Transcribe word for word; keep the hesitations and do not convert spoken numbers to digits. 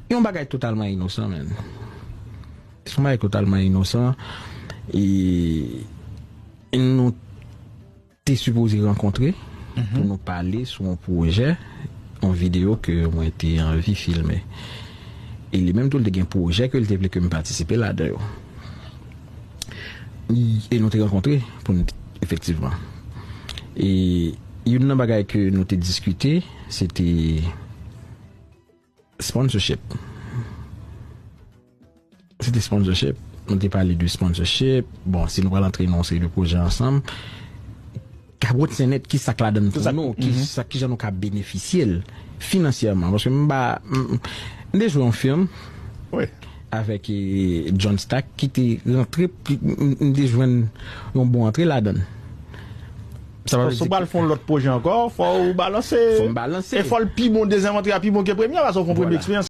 Yon bagay totalman inosan, men. Se yon bagay totalman inosan. E, e nou te sipoze rankontre pou nou pale sou yon pwojè, yon videyo ke mwen te anvi filme. E li menm tou, li te gen pwojè ke li te vle ke m patisipe ladan yo. E nou te rankontre pou n, efektivman. E youn nan bagay ke nou te diskite, se te sponsorship. Se te sponsorship. Nou te pale de sponsorship. Bon, si nou pral antre nan yon seri de pwojè ansanm, Kabwòt Sènèt, ki sa k ladan l pou nou? Ki sa, ki jan nou ka benefisye l finansyèman? Paske m pa, m, m te jwe yon fim avèk, eh, John Stack ki te rantre, m, m te jwenn yon bon antre ladan l. Sa pa vle di ke si w pral fè yon lòt pwojè ankò, fò w balanse. Fò m balanse. E fò l pi bon, dezyèm antre a pi bon ke premye a, paske w fè yon premye eksperyans.